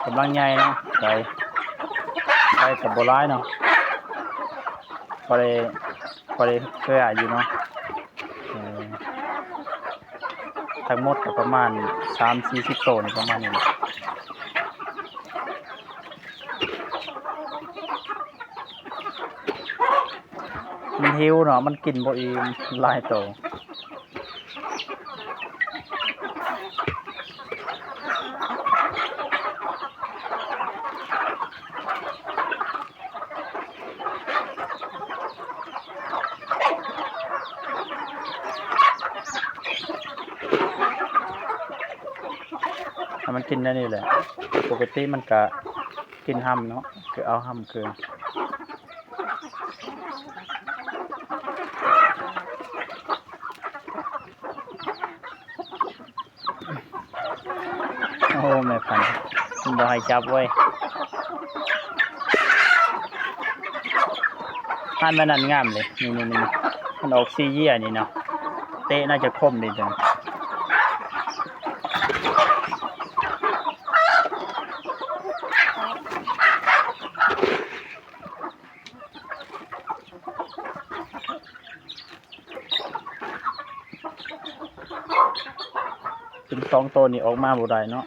ກຳລັງໃຫຍ່ເນາະ ໄກ່ ໄກ່ກໍບໍ່ຫຼາຍເນາະ ພໍໄດ້ ພໍໄດ້ເຄືອຢູ່ເນາະ ເອີ ທັງໝົດກໍປະມານສາມສີ່ສິບໂຕນີ້ ປະມານນີ້ແຫຼະ. ມັນຫິວເນາະ ມັນກິນບໍ່ອີ່ມ ຫຼາຍໂຕ. ໃຫ້ມັນກິນແນວນີ້ແຫຼະ ປົກກະຕິມັນກະກິນຮຳເນາະ ຄືເອົາຮຳຄື ໂອ້ ແມ່ພັນ ມັນບໍ່ໃຫ້ຈັບເວີຍ ພັນມັນນັ້ນງາມເລີຍ ນີ້ໆໆ ມັນອອກສີເຢຍນີ້ເນາະ ເຕະໜ້າຈະຄົມດີຈັງ. ເປັນສອງໂຕນີ້ອອກມາບໍ່ໄດ້ເນາະ